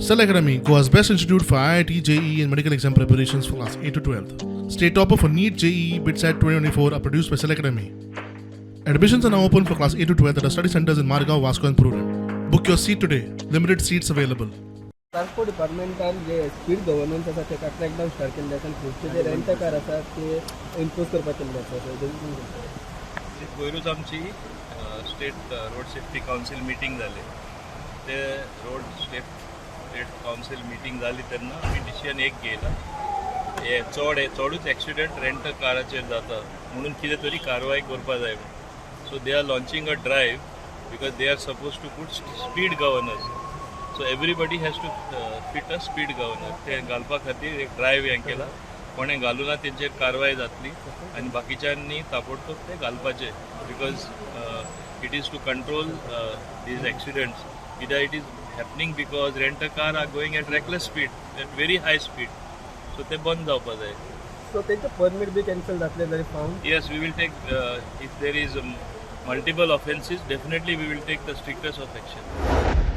Cell Academy, Goa's best institute for IIT, JEE, and medical exam preparations for class 8 to 12. State topper for NEET, JEE, BITSAT 2024 are produced by Cell Academy. Admissions are now open for class 8 to 12 at our study centers in Margao, Vasco, and Prudent. Book your seat today. Limited seats available. Transport डिपार्टमेंटान J speed governance आसा तेका क्रॅकडावन start केल्ले आसा आनी खुबशे जे rent car आसा ते impose करपाक केल्ले आसा. पयरूच आमची state road safety council meeting जाली. ते road state council meeting जाली तेन्ना आमी डिसिजन एक घेयला, हे चड चडूच एक्सिडंट रेंट काराचेर जाता म्हणून कितें तरी कारवाय करपा जाय म्हणून. So they are launching a drive because they are suppose to put speed governors, so everybody has to fit a speed governor. ते घालपा खातीर एक ड्रायव्ह हें केला. कोणें घालूना तेंचेर कारवाय जातली आनी बाकीच्यांनी ताबडतोब ते घालपाचे, because it is to control these accidents. कित्याक it is happening because rent a car are going at reckless speed, at very high speed, so ते बंद जावपा जाय. सो तेंचे परमीट बी कॅन्सल जातले जरी found? Yes, we will take, if there is multiple offences, definitely we will take the strictest of action.